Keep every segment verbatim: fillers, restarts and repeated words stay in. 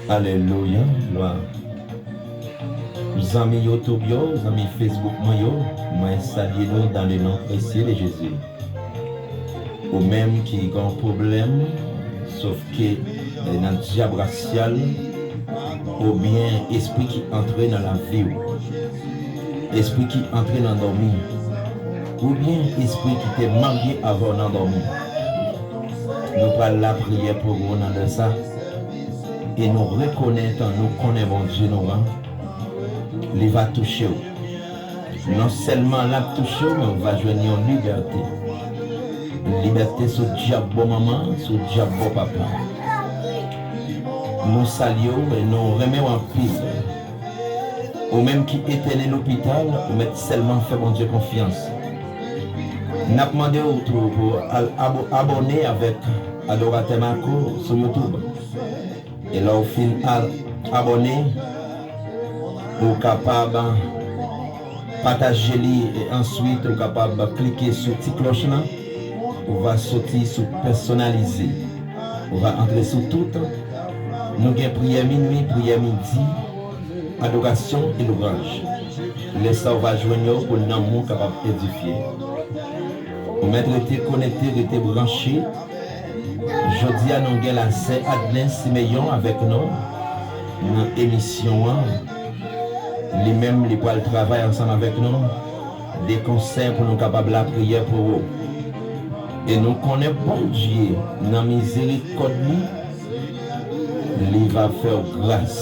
Alelouya, glwa. Zanmi YouTube yo, zanmi Facebook mwen yo, mwen salye nou dans le nom précieux de Jésus. Ou menm ki gen yon pwoblèm, sof ke, eh, nan dyab rasyal, oubyen espri ki antre nan lavi w, espri ki antre nan dòmi, oubyen espri ki te marye avè w nan dòmi. Nou pral lapriyè pou ou nan lè sa, e nou rekonèt, nou konnen Bondye nou an, li va touche w. Non sèlman l ap touche w, men w va jwenn yon libète. Libète sou dyab bò manman, sou dyab bò papa. Nou salye w e nou renmen w anpil. Ou menm ki entène lopital, ou mèt sèlman fè Bondye konfyans. N ap mande w tou pou al abo-, abòne avèk Adoratè Marco sou YouTube. E lè w fin al abòne, ou kapab pataje li e answit ou kapab klike sou ti klòch lan. Ou va soti sou pèsonalize. Ou va antre sou tout. Nou gen priyè minwi, priyè midi, adorasyon e lwanj. Lè sa w va jwenn yo pou nanm ou kapab edifye. Ou mèt rete konekte, rete branche. Jodi a nou gen la sè Adlen Simeyon avèk nou nan emisyon an. Li menm, li pral travay ansanm avèk nou de konsèy pou nou kapab lapriyè pou ou. E nou konnen Bondye, nan mizerikòd li, li va fè w gras,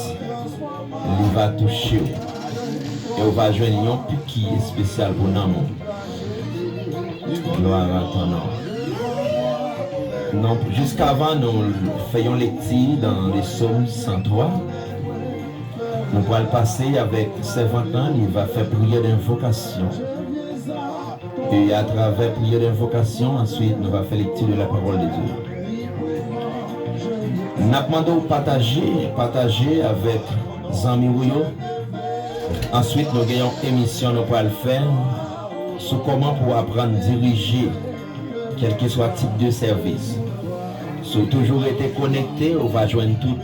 li va touche w, e w va jwenn yon piki espesyal pou nanm ou. Gloire à ton nom. Non, jiskavan nou fè yon lekti nan le Sòm san twa, nou pral pase avèk sèvant lan, li va fè priyè denvokasyon. E atravè priyè denvokasyon, answit, nou va fè lekti de la parole de Dieu. N ap mande w pataje, pataje avèk zanmi w yo. Answit, nou gen yon emisyon nou pral fè sou kòman pou w aprann dirije, kèlkeswa tip de sèvis. Si w toujou rete konekte, ou va jwenn tout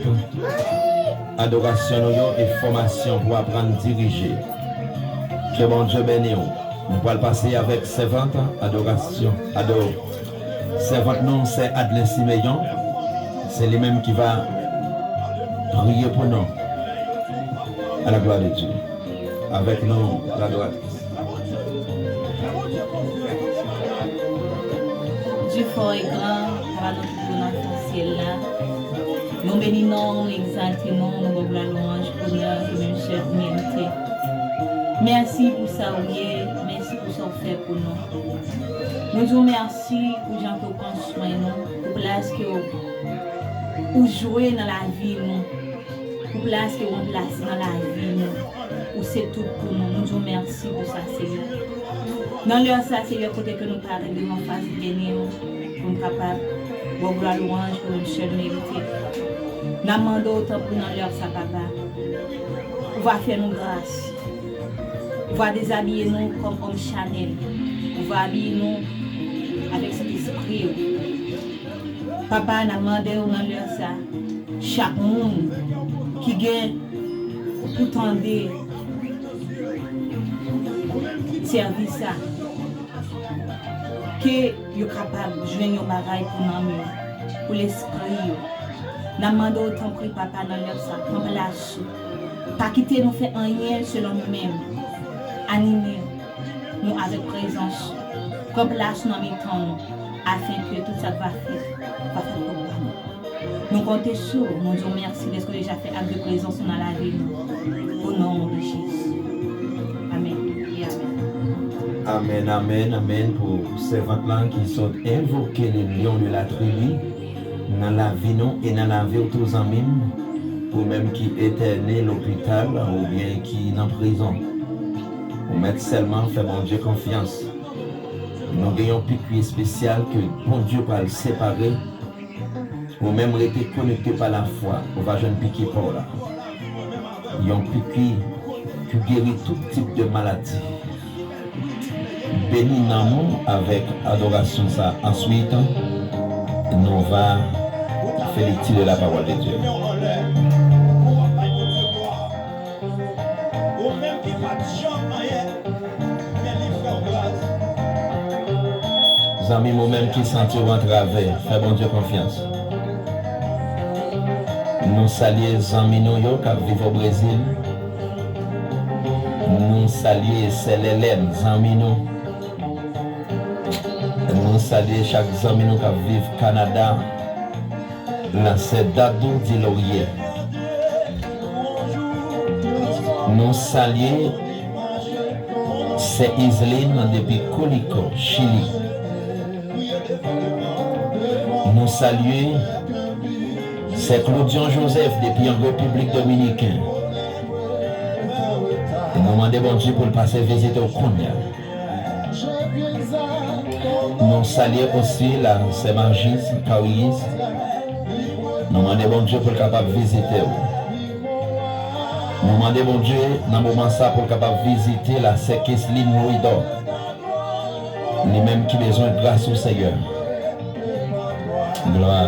adorasyon nou yo e fòmasyon pou w aprann dirije. Ke Bondye beni w. Nou pral pase avèk sèvant adorasyon. Ado-, sèvant nou, sè Adlen Simeyon. Se li menm ki va priye pou nou. À la gloire de Dieu. Avèk nou, ladoratris. Dye fò e gran, Papa nou ki twone nan syèl la. Nou beni non w, nou egzalte non w, nou ba w glwa, lwanj, onè ke menm sèl ou merite. Mèsi pou sa ou ye, mèsi pou sa ou fè pou nou. Nou di w mèsi pou jan ke ou pran swen nou, pou plas ke ou, ou jwe nan lavi nou. Pou plas ke ou ranplase nan lavi nou. Ou se tout pou nou. Nou di w mèsi pou sa, Seyè. Nan lè sa, Seyè, kote ke nou parèt devan fas beni w, pou nou kapab ba w glwa, lwanj ke ou menm sèl ou merite. N ap mande w, tanpri, nan lè sa, Papa, ou va fè nou gras. Ou va dezabiye nou kòm òm chanèl. Ou va abiye nou avèk Sentespri w. Papa, n ap mande w nan lè sa, chak moun ki gen pou tande sèvis sa, ke yo kapab jwenn yon bagay pou nanm yo, pou lespri yo. N ap mande w, tanpri, Papa, nan lè sa, pran plas ou. Pa kite nou fè anyen selon nou menm. Anime nou avèk prezans ou. Pran plas ou nan mitan nou, afenke tout sa k va fèt, va fèt pou glwa nou. Nou konte sou ou, nou di w mèsi dèske w deja fè ak de prezans ou nan lavi nou. O non de Jezi. Amèn e amèn. Amèn, amèn, amèn pou sèvant lan ki sot envoke le lion de la tribi nan lavi nou e nan lavi w tou, zanmi m, ou menm ki entène lopital oubyen ki nan prizon. Ou mèt sèlman fè Bondye konfyans. Nou gen yon piki espesyal ke Bondye pral separe. Ou menm rete konekte pa lafwa, ou va jwenn piki pa w la. Yon piki ki geri tout tip de maladi. Beni nanm ou avèk adorasyon sa. Answit, nou va fè lekti de la parole de Dieu. Pa t janm anyen, men li fè w gras. Zanmi m, ou menm ki santi w antrave, fè Bondye konfyans. Nou salye zanmi nou yo k ap viv o Brezil. Nou salye sè Lèlèn, zanmi nou. Nou salye chak zanmi nou k ap viv Kanada, nan sè Dadou Dilorye. Nou salye sè Izlin depi Koliko, Chili. Nou salye sè Claudion Joseph depi an Repiblik Dominiken. Nou mande Bondye pou l pase vizite w kounye a. Nou salye osi la sè Majis Kawiyis. Nou mande Bondye pou l kapab vizite w. Nou mande Bondye nan moman sa pou l kapab vizite la sè Keslin Louidor. Li menm ki bezwen gras ou, Seyè. Glwa.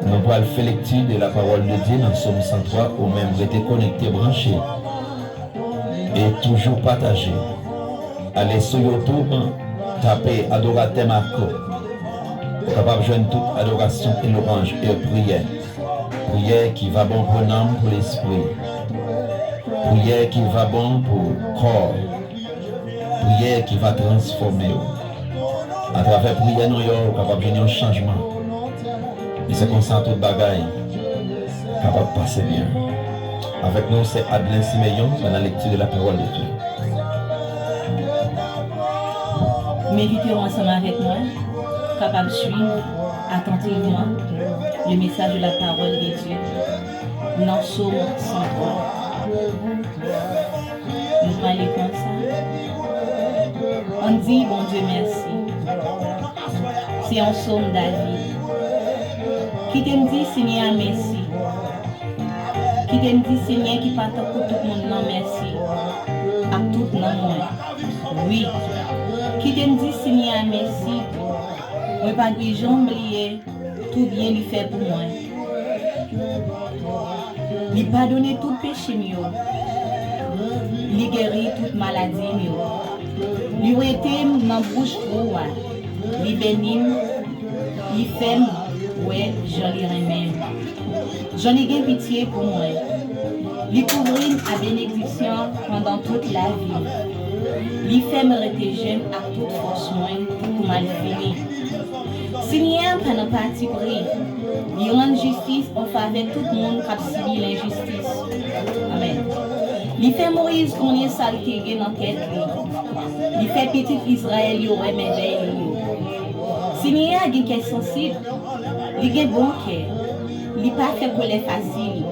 Nou pral fè lekti de la pawòl de Dye nan Sòm san twa, ou menm rete konekte, branche. E toujou pataje. Ale sou YouTube, tape Adoratè Marco. Ou kapab jwenn tout adorasyon e lwanj e priyè. Priyè ki va bon pou nanm, pou lespri. Priyè ki va bon pou kò. Priyè ki va transfòme w. Atravè priyè nou yo, ou kapab jwenn yon chanjman. E se konsa tout bagay kapab pase byen. Avèk nou, se Adlen Simeyon nan la lecture de la parole de Dieu. M envite w ansanm avèk mwen kapab swiv atantivman le message de la parole de Dieu nan Sòm san twa. Nou pale konsa. Ann di Bondye mèsi. Se yon sòm David. Kite m di Senyè a mèsi. Kite m di Senyè ki pa tankou tout moun nan mèsi ak tout nanm mwen. Wi. Kite m di Senyè a mèsi. Mwen pa dwe janm bliye tou byen li fè pou mwen. Li padone tout peche m yo. Li geri tout maladi m yo. Li wete m nan bouch twou a. Li beni m. Li fè m wè jan li renmen m. Jan li gen pitye pou mwen. Li kouvri m a benediksyon pandan tout lavi m. Li fè m rete jèn ak tout fòs mwen pou malfini. Senyè a pa nan patipri. Li rann jistis an favè tout moun k ap sibi lenjistis. Amèn. Li fè Moyiz konnen sa l te gen nan tèt li. Li fè pitit Izrayèl yo wè mèvèy li yo. Senyè a gen kè sansib. Li gen bon kè. Li pa fè kòlè fasil.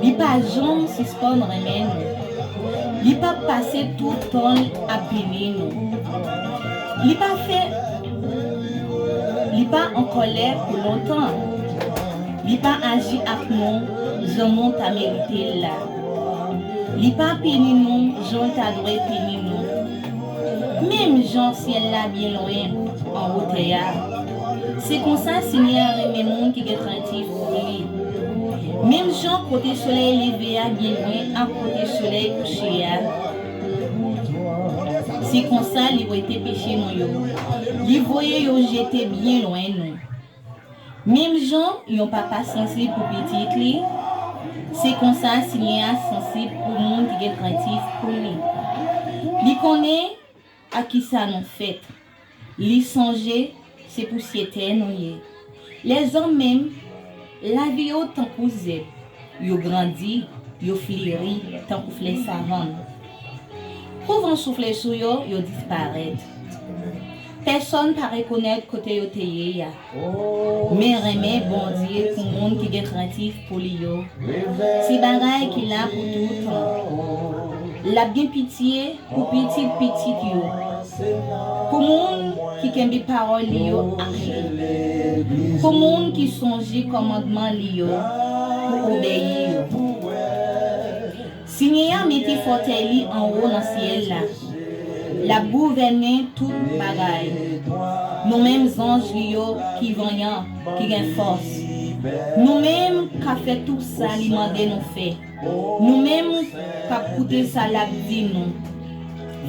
Li pa janm sispann renmen nou. Li p ap pase tout tan l ap pini nou. Li pa fè, li pa an kòlè pou lontan. Li pa aji ak nou jan nou ta merite l la. Li pa pini nou jan l ta dwe pini nou. Menm jan syèl la byen lwen anwo tè a, se konsa Senyè a renmen moun ki gen krentif pou li. Menm jan kote solèy leve a byen lwen ak kote solèy kouche a, se konsa li wete peche nou yo. Li voye yo jete byen lwen nou. Menm jan yon papa sansib pou pitit li, se konsa Senyè a sansib pou moun ki gen krentif pou li. Li konnen ak kisa nou fèt. Li sonje se pousyè tè nou ye. Lèzòm menm, lavi yo tankou zèb, yo grandi, yo fleri tankou flè savann. Kou van soufle sou yo, yo disparèt. Pèsonn pa rekonèt kote yo te ye a. Men renmen Bondye pou moun ki gen krentif pou li yo, se bagay ki la pou toutan. L ap gen pitye pou pitit pitit yo, pou moun ki kenbe pawòl li yo ak li, pou moun ki sonje kòmandman li yo pou obeyi yo. Senyè a mete fòtèy li anwo nan syèl la. L ap gouvène tout bagay. Nou menm zanj li yo ki vanyan, ki gen fòs, Nou menm k ap fè tou sa li mande nou fè. Nou menm k ap koute sa l ap di nou,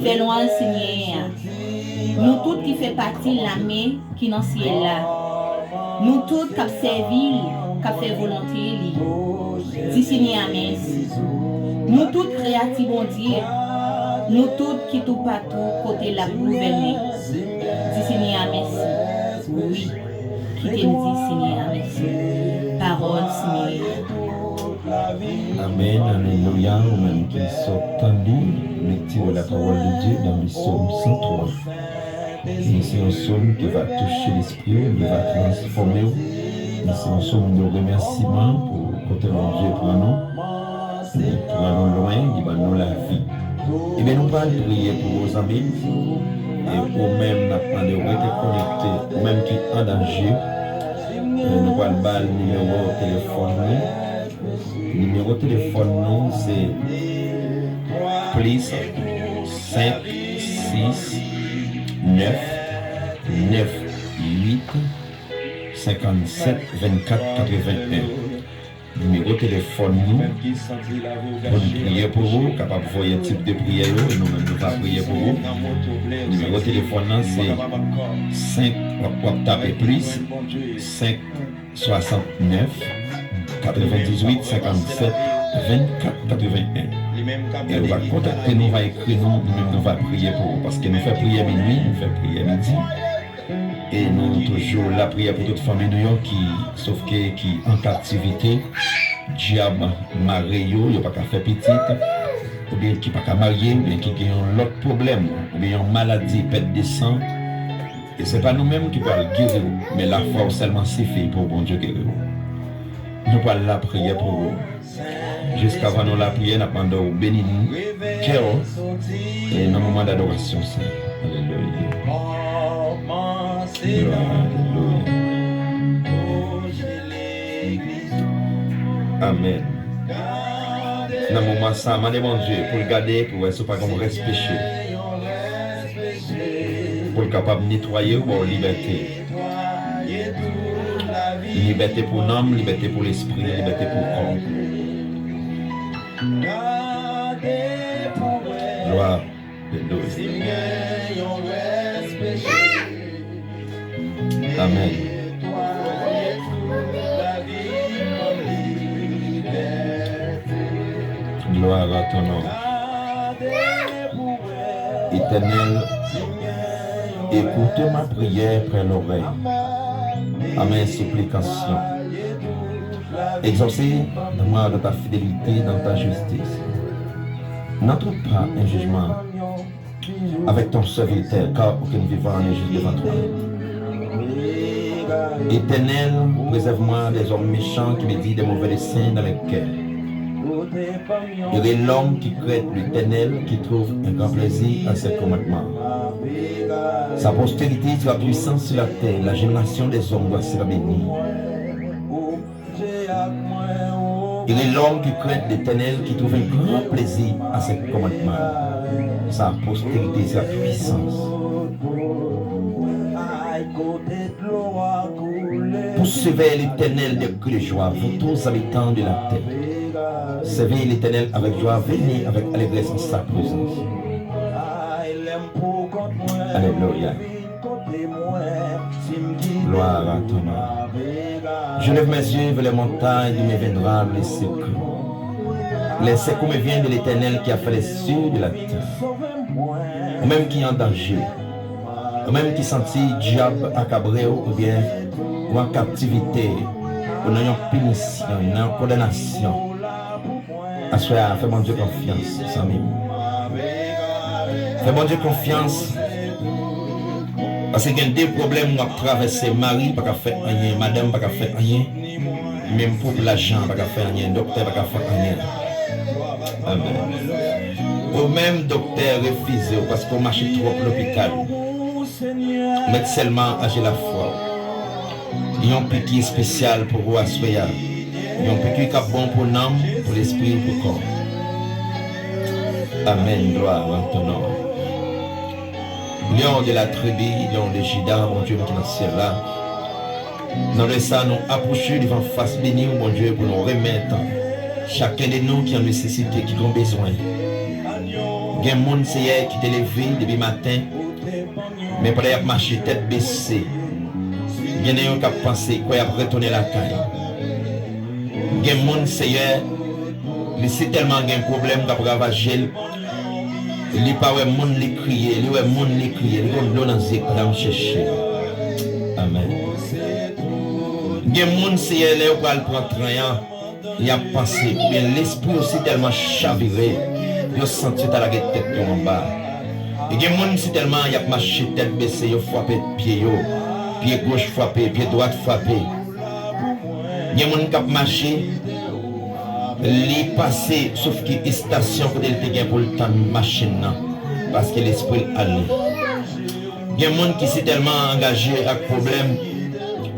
fè lwanj Senyè a. Nou tout ki fè pati lame ki nan syèl la. Nou tout k ap sèvi l, k ap fè volonte li. Di Senyè a mèsi. Nou tout kreyati Bondye. Nou tout ki toupatou kote l ap gouvène. Di Senyè a mèsi. Wi. Kite m di Senyè a mèsi. Pawòl Senyè a. Amèn, alelouya. Ou menm ki sot tande lekti de la parole de Dieu dans le psaume cent trois. E se yon sòm ki va touche lespri w, li va transfòme w. E se yon sòm de remèsiman pou kote Bondye pran nou. Li pran nou lwen, li ban nou lavi. Ebyen, nou pral priye pou ou, zanmi m. E ou menm, n ap mande w rete konekte. Ou menm ki an danje, e nou pral ba l nimewo telefòn nou. Nimewo telefòn nou se plis senk sis nèf nèf uit senkannsèt vennkat katrevenn en. Nimewo telefòn nou pou n priye pou ou, kapab voye tip de priyè yo, e nou menm nou va priye pou ou. Nimewo telefòn nan se senk, w ap, w ap tape plis senk swasantnèf katrevendizuit senkannsèt vennkat katrevenn en. E ou va kontakte nou, va ekri nou, nou menm nou va priye pou ou, paske nou fè priyè minwi, nou fè priyè midi. E nou toujou lapriyè pou tout fanmi nou yo ki, sofke ki an kaptivite. Dyab mare yo, yo pa ka fè pitit, oubyen ki pa ka marye, oubyen ki gen yon lòt pwoblèm, oubyen yon maladi, pèt de san. E se pa nou menm ki pral geri w, men lafwa w sèlman sifi pou Bondye geri w. Nou pral lapriyè pou ou. Jiskavan nou lapriyè, n ap mande w beni kè w, e nan moman dadorasyon sa. Alelouya. Glwa, alelouya. Amèn. Nan moman sa, mande Bondye pou l gade, pou wè si w pa gen yon rès peche. Pou l kapab netwaye w, ba w libète. Libète pou nanm, libète pou lespri, libète pou kò. Glwa, alelouya. Amèn. Gloire à ton nom. Éternel, écoute ma prière, près l'oreille à mes supplications. Exauce-moi dans ta fidélité, dans ta justice. N'entre pas un jugement avec ton serviteur, car aucun vivant n'est juste devant toi. Éternel, préserve-moi des hommes méchants qui méditent des mauvais desseins dans leur cœur. Heureux l'homme qui craint l'Éternel, qui trouve un grand plaisir à ses commandements. Sa postérité sera puissante sur la terre, la génération des hommes droits sera bénie. Heureux l'homme qui craint l'Éternel, qui trouve un grand plaisir à ses commandements. Sa postérité, sa pwisans. Pour servir l'Éternel des cris de joie, vous tous habitants de la terre. Servez l'Éternel avec joie, venez avec allégresse en sa présence. Alléluia. Gloire à ton nom. Je lève mes yeux vers les montagnes, d'où me viendra le secours. Le secours me vient de l'Éternel qui a fait les cieux de la terre. Ou menm ki an danje, ou menm ki santi dyab akabre w, oubyen ou an kaptivite, ou nan yon pinisyon, nan yon kondanasyon. Aswè a, fè Bondye konfyans, zanmi m. Fè Bondye konfyans. Paske gen de pwoblèm w ap travèse, mari pa ka fè anyen, madanm pa ka fè anyen, menm pou lajan pa ka fè anyen, doktè pa ka fè anyen. Amèn. Ou menm doktè refize w paske w mache twòp lopital. Mèt sèlman aje lafwa w. Yon piki espesyal pou ou aswè a. Yon piki k ap bon pou nanm, pou lespri, pou kò. Amèn, glwa a ton non. Lion de la tribi, Lion de Jida, Bondye m ki nan syèl la. Nan lè sa, nou apwoche devan fas beni w, Bondye, pou nou remèt chaken de nou ki an nesesite, ki gen bezwen. Gen moun, Seyè, ki te leve depi maten, men pandan y ap mache tèt bese, gen nan yo k ap panse, kwè y ap retounen lakay. Gen moun, Seyè, li si tèlman gen pwoblèm k ap ravaje l, li pa wè moun, li kriye, li wè moun, li kriye, li konn dlo nan zye, pandan m chèche. Amèn. Gen moun, Seyè, lè yo pral pran tren an, y ap panse, oubyen lespri yo si tèlman chavire, yo santi yo ta lage tèt yo anba. E gen moun si tèlman y ap mache tèt bese, yo frape pye yo, pye goch frape, pye dwat frape. Gen moun k ap mache, li pase sou ki estasyon kote l te gen pou l tann machin nan, paske lespri l ale. Gen moun ki si tèlman angaje ak pwoblèm,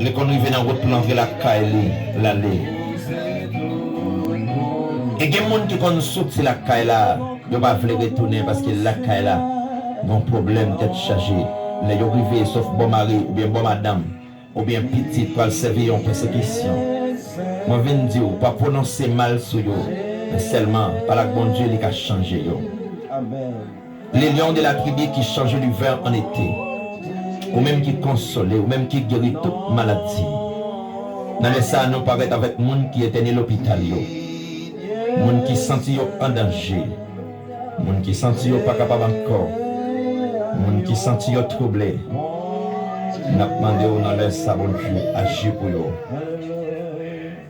li konn rive nan wout pou l antre lakay li, l ale. E gen moun ki konn soti lakay la, yo pa vle retounen paske lakay la gen pwoblèm tèt chaje. Lè yo rive, sòf bò mari oubyen bò madanm, oubyen pitit pral sèvi yon pèsekisyon. Mwen vin di w, pa pwononse mal sou yo, men sèlman pale ak Bondye, li ka chanje yo. Les lions de la tribu qui changent l'hiver en été. Ou menm ki konsole, ou menm ki geri tout maladi. Nan lè sa a, nou parèt avèk moun ki entène lopital yo. Moun ki santi yo an danje. Moun ki santi yo pa kapab ankò. Moun ki santi yo twouble. N ap mande w nan lè sa, Bondye, aji pou yo.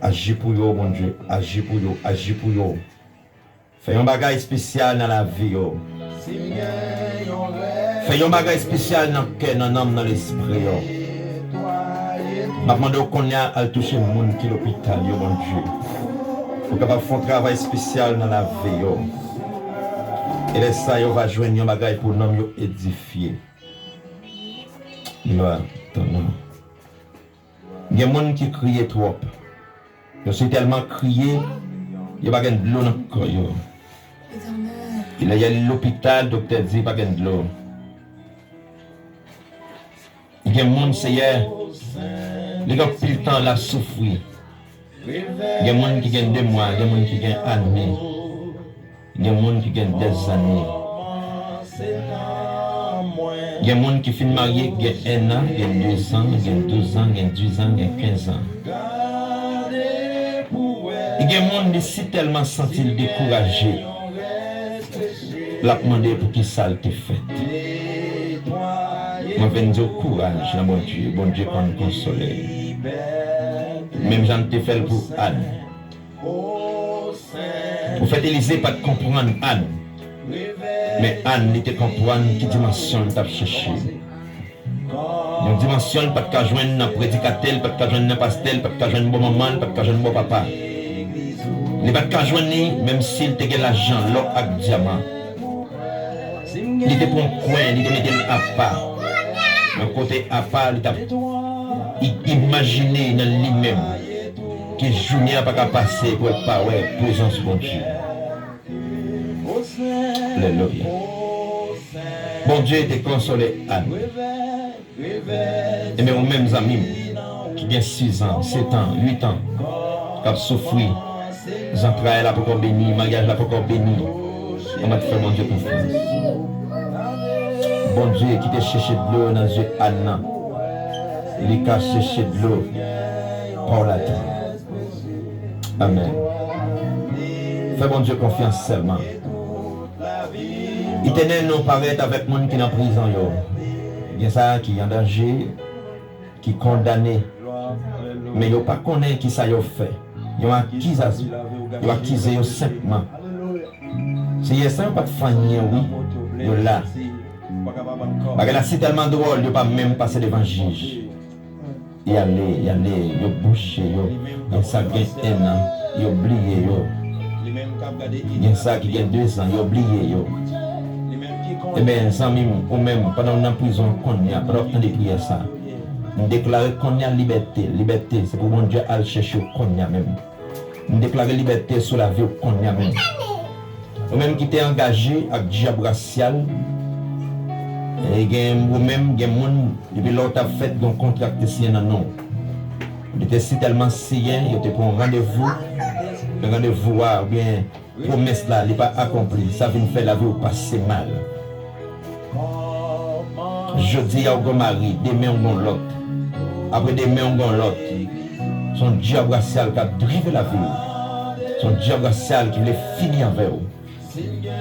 Aji pou yo, Bondye. Aji pou yo, aji pou yo. Fè yon bagay espesyal nan lavi yo. Fè yon bagay espesyal nan kè, nan nanm, nan lespri yo. M ap mande w kounye a al touche moun ki lopital yo, Bondye. Ou kapab fè yon travay espesyal nan lavi yo. E lè sa yo va jwenn yon bagay pou nanm yo edifye. Glwa, ton non. Gen moun ki kriye twòp. Yo si tèlman kriye, yo pa gen dlo nan kò yo. E lè y al lopital, doktè di pa gen dlo. Gen moun, Seyè, li gen anpil tan l ap soufri. Gen moun ki gen de mwa, gen moun ki gen ane. Gen moun ki gen dèzane. Gen moun ki fin marye, gen enn an, gen dezan, gen douzan, gen dizan, gen kenzan. E gen moun, li si tèlman santi l dekouraje, l ap mande poukisa l te fèt. Mwen vin di w kouraj nan Bondye, Bondye konn konsole. Menm jan l te fè l pou Ann. Pwofèt Elize pa t konprann Ann, men Ann, li te konprann ki dimansyon l t ap chèche. Yon dimansyon l pa t ka jwenn nan predikatè, l pa t ka jwenn nan pastè, l pa t ka jwenn bò manman, l pa t ka jwenn bò papa. Li pa t ka jwenn li, menm si l te gen lajan, lò ak dyaman. Li te pran yon kwen, li te mete l apa. Yon kote apa, li t ap i- imajine nan li menm ke jounen an pa ka pase pou l pa wè prezans Bondye. Alelouya. Bondye te konsole Ann. Ebyen, ou menm, zanmi m, ki gen sis an, sèt an, uit an, k ap soufri, zantray la poko beni, maryaj la poko beni, ou mèt fè Bondye konfyans. Bondye ki te chèche dlo nan zye Ann nan, li ka chèche dlo pa w la tou. Amèn. Fè Bondye konfyans sèlman. Etènèl, nou parèt avèk moun ki nan prizon yo. Gen sa ki an danje, ki kondane, men yo pa konnen kisa yo fè. Yon akizasyon, yo akize yo senpman. Seyè, san yo pa t fè anyen, wi, yo la. Bagay la si tèlman dwòl, yo pa menm pase devan jij. Y ale, y ale, yo bouje yo. Gen sa gen enn an, yo bliye yo. Gen sa ki gen dezan, yo bliye yo. Ebyen, zanmi m, ou menm, pandan w nan prizon kounye a, pandan w ap tande priyè sa, m deklare kounye a libète, libète, se pou Bondye al chèche w kounye a menm. M deklare libète sou lavi w kounye a menm. Ou menm ki te angaje ak dyab rasyal, e gen ou menm, gen moun, depi lè w t ap fèt, gen yon kontra ki te siyen nan non w. Yo te sitèlman siyen, yo te pran randevou, men randevou a oubyen pwomès la, li pa akonpli, sa vin fè lavi w pase mal. Jodi a w gen mari, demen w gen lòt. Apre demen w gen lòt. Se yon dyab rasyal k ap drive lavi w. Se yon dyab rasyal ki vle fini avè w.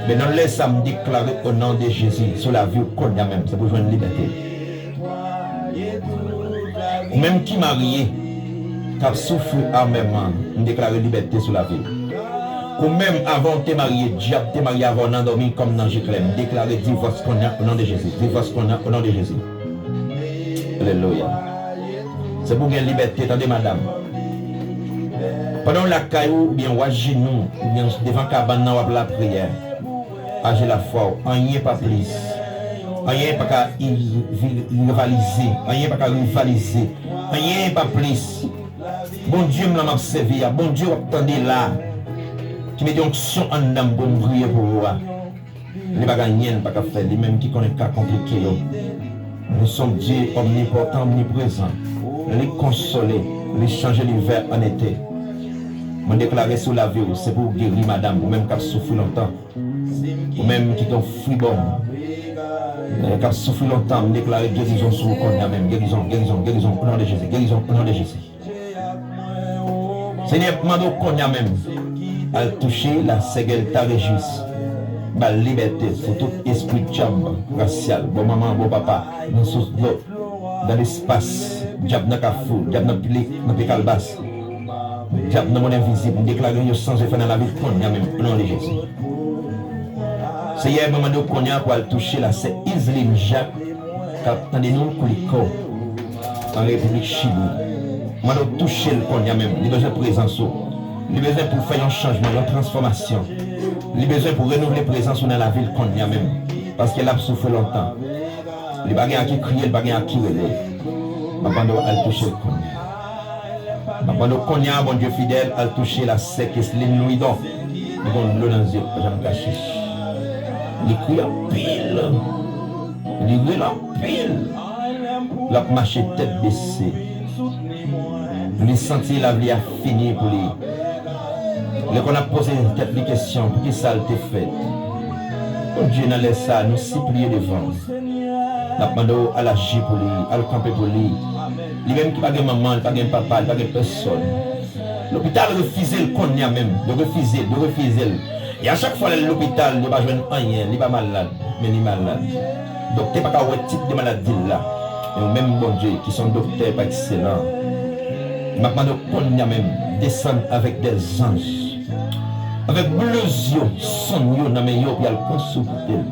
Men nan lè sa, m deklare o non de Jezi sou lavi w kounye a menm, se pou w jwenn libète. Ou menm ki marye, k ap soufri amèman, m deklare libète sou lavi w. Ou menm, avan w te marye, dyab te marye avè w nan dòmi kòm nan je klè, m deklare divòs kounye a o non de Jezi, divòs kounye a o non de Jezi. Alelouya. Se pou w gen libète, tande madanm. Pandan w lakay ou, oubyen w ajenou, oubyen devan kabann nan w ap lapriyè, aje lafwa w, anyen pa plis. Anyen pa ka rivalize, anyen pa ka rivalize, anyen pa plis. Bondye m lan m ap sèvi a, Bondye w ap tande la, ki mete onksyon anndan m pou m priye pou ou a. Li pa gen anyen l pa ka fè, li menm ki konnen ka konplike yo. Nou se yon Dye omnipotan, omniprezan. Li konsole, li chanje livè an ete. Mwen deklare sou lavi w, se pou w geri, madanm, ou menm k ap soufri lontan. Ou menm ki gen fibwòm, eh, k ap soufri lontan, m deklare gerizon sou ou kounye a menm. Gerizon, gerizon, gerizon, o non de Jezi, gerizon, o non de Jezi. Senyè, m mande w kounye a menm, al touche la sè Gelta Régis, ba l libète sou tout espri dyab rasyal, bò manman, bò papa, nan sous dlo, nan lespas, dyab nan kafou, dyab nan pye, nan pye kalbas, dyab nan mond envizib, m deklare yo sanze fè nan lavi l kounye a menm, o non de Jezi. Senyè, mwen mande w kounye a pou al touche la sè Iseline Jacques, k ap tande nou kou li kò an Repiblik Chili. Mande w touche l kounye a menm. Li bezwen prezans ou. Li bezwen pou w fè yon chanjman, yon transfòmasyon. Li bezwen pou w renouvle prezans ou nan lavi l kounye a menm. Paske l ap soufri lontan. Li pa gen a ki kriye, li pa gen a ki rele. M ap mande w al touche l kounye a. M ap mande w kounye a, Bondye fidèl, al touche la sè Kesline Louidon. Li gon dlo nan zye l, pa janm kache. Li kriye anpil. Li rele anpil. L ap mache tèt bese. Li santi lavi a fini pou li. Li konn ap poze tèt li kesyon, poukisa l te fèt? Bondye, nan lè sa a, nou sipliye devan w. N ap mande w al aji pou li, al kanpe pou li. Li menm ki pa gen manman, li pa gen papa, li pa gen pèsòn. Lopital refize l kounye a menm. Yo refize l, yo refize l. E a chak fwa l al lopital, yo pa jwenn anyen, li pa malad, men li malad. Doktè pa ka wè tip de maladi l la. Men ou menm, Bondye, ki se yon doktè pa ekselan, m ap mande w kounye a menm, desann avèk dè zanj, avèk blouz yo, sonn yo nan men yo, pou y al konsilte l.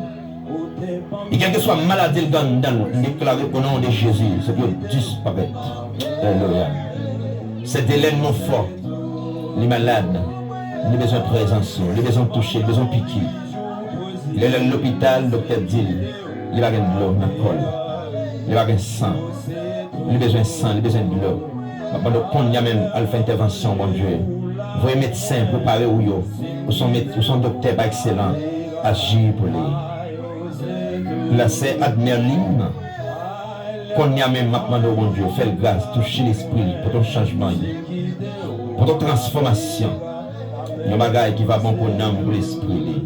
E kèlkeswa maladi l gen anndan l, m deklare o non de Jezi, se pou yo disparèt. Alelouya. Sè Delène Monfort, li malad, li bezwen prezans ou, li bezwen touche, li bezwen piki. Lè l al lopital, doktè di l, li pa gen dlo nan kò l. Li pa gen san. Li bezwen san, li bezwen dlo. M ap mande w kounye a menm al fè entèvansyon, Bondye. Voye medsen prepare ou yo. Ou se yon med-, ou se yon doktè pa ekselan. Aji pou li. La sè Adnerline, kounye a menm m ap mande w, Bondye, fè l gras, touche lespri l, pote yon chanjman, pote yon transfòmasyon. Yon bagay ki va bon pou nanm, pou lespri li.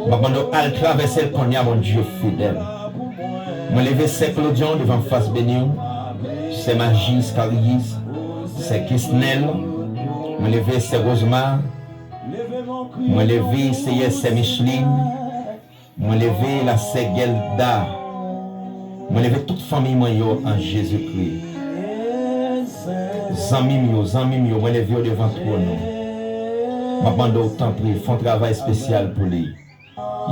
M ap mande w al travèse l kounye a, Bondye fidèl. Mwen leve sè Clodion devan fas beni w, sè Majis Kariyiz, sè Kesnel, mwen leve sè Rosemar, mwen leve, Seyè, sè Micheline, mwen leve la sè Gelda. Mwen leve tout fanmi mwen yo an Jezikri. Zanmi m yo, zanmi m yo, mwen leve yo devan twòn ou. M ap mande w, tanpri, fè yon travay espesyal pou li.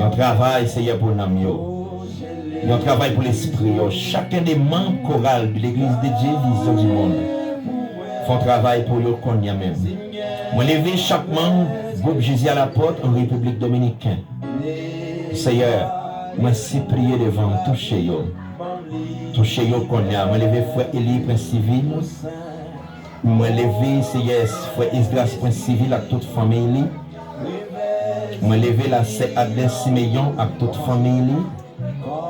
Yon travay, Seyè, pou nanm yo. Yon travay pou lespri yo. Chacun des membres chorale de l'Église de Dieu Vision du Monde, fè yon travay pou yo kounye a menm. Mwen leve chak manm gwoup Jezi a la pòt an Repiblik Dominiken. Seyè, mwen sipliye devan w, touche yo. Touche yo kounye a. Mwen leve frè Eli, prens sivil. Mwen leve, Seyè, frè Esdras, prens sivil, ak tout fanmiy li. Mwen leve la sè Adlè Simeyon ak tout fanmiy li.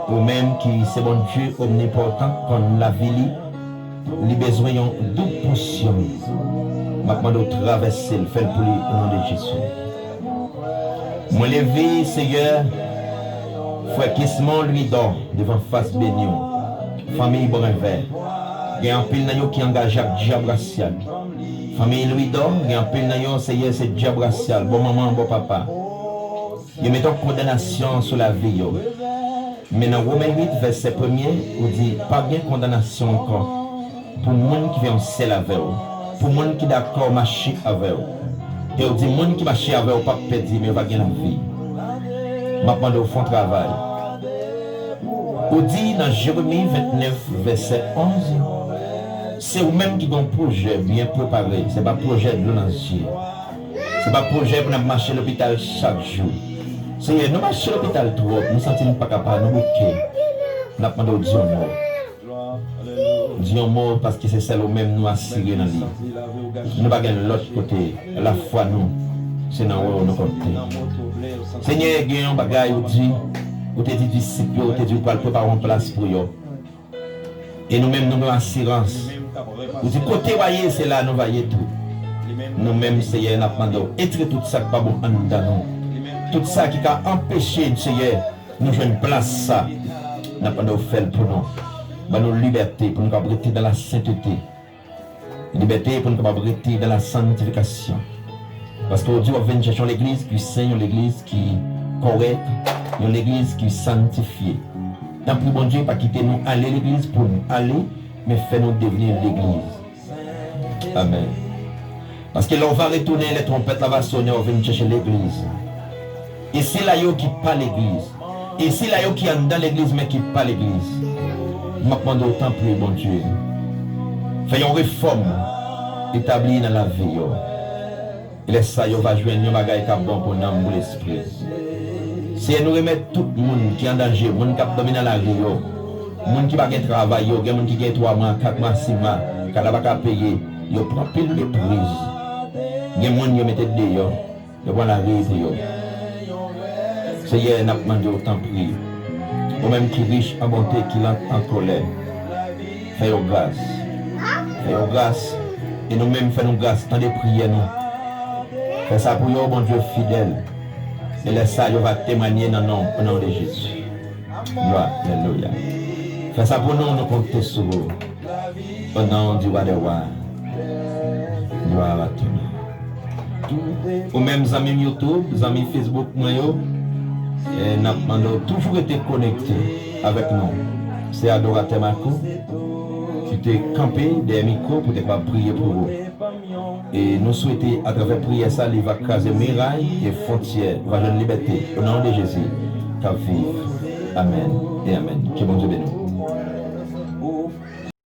Ou menm ki se Bondye omnipòtan, konn lavi li. Li bezwen yon doub pòsyon. M ap mande w travèse l, fè l pou li, o non de Jezi. Mwen leve, Seyè, frè Kismon Lwidò devan fas beni w. Fanmiy Brenvè, gen anpil nan yo ki angaje ak dyab rasyal. Fanmiy Lwidò, gen anpil nan yo, Seyè, se dyab rasyal, bò manman, bò papa. Yo mete yon kondanasyon sou lavi yo. Men nan Women uit, vèsè premye, ou di, pa gen kondanasyon ankò pou moun ki fè yon sèl avè w, pou moun ki dakò mache avè w. E ou di, moun ki mache avè w p ap pèdi, men yo va gen lavi. M ap mande w fè yon travay. Ou di nan Jeremi vennèf, vèsè onz, se ou menm ki gen yon pwojè byen prepare, se pa pwojè dlo nan zye. Se pa pwojè pou n ap mache lopital chak jou. Seyè, nou mache lopital twòp, nou santi n pa ka pa, nou bouke. N ap mande w di yon mo. Di yon mo, paske se sèl ou menm nou asire nan li. Nou pa gen lòt kote. Lafwa nou, se nan ou nou konte. Senyè, gen yon bagay ou di, ou te di disip yo, ou te di ou pral prepare yon plas pou yo. E nou menm, nou gen asirans. Ou di, kote w a ye, se la nou va ye tou. Nou menm, Seyè, n ap mande w, etire tout sa k pa bon anndan nou. Tout sa ki ka anpeche, Seyè, nou jwenn plas sa. N ap mande w fè l pou nou. Ban nou libète pou nou kab rete nan lasentete. Libète pou nou kapab rete dans la sanctification. Paske ou di w ap vin chèche yon legliz ki sen, yon legliz ki kòrèk, yon legliz ki santifye. Tanpri, Bondye, pa kite nou ale legliz pou nou ale, men fè nou devni legliz. Amèn. Paske lè w va retounen, les trompettes la va sonner, w ap vin chèche legliz. E sila yo ki pa legliz, e sila yo ki anndan legliz men ki pa legliz, m ap mande w, tanpri, Bondye, fè yon refòm etabli nan lavi yo. E lè sa, yo va jwenn yon bagay k ap bon pou nanm, pou lespri. Seyè, nou remèt tout moun ki an danje, moun k ap dòmi nan lari yo, moun ki pa gen travay yo, gen moun ki gen twa mwa, kat mwa, sis mwa, ka la pa ka peye, yo pran pil mepriz. Gen moun yo mete deyò. Yo pran lari pou yo. Seyè, n ap mande w, tanpri, ou menm ki rich an bonte, ki lant an kòlè, fè yo gras. Fè yo gras. E nou menm, fè nou gras, tande priyè nou. Fè sa pou yo, Bondye fidèl. E lè sa, yo va temwanye nan non, o non de Jezi. Glwa, alelouya. Fè sa pou nou, nou konte sou ou. O non di wa dè wa. Glwa a Bondye. Ou menm zanmi m YouTube, zanmi Facebook mwen yo, e n ap mande w toujou rete konekte avèk nou. Se adoratè Marco ki te kanpe dèyè mikwo pou te kapab priye pou ou. E nou swete, atravè priyè sa, li va kraze miray e fwontyè va jwenn libète. O non de Jezi k ap viv. Amèn e amèn. Ke Bondye beni w.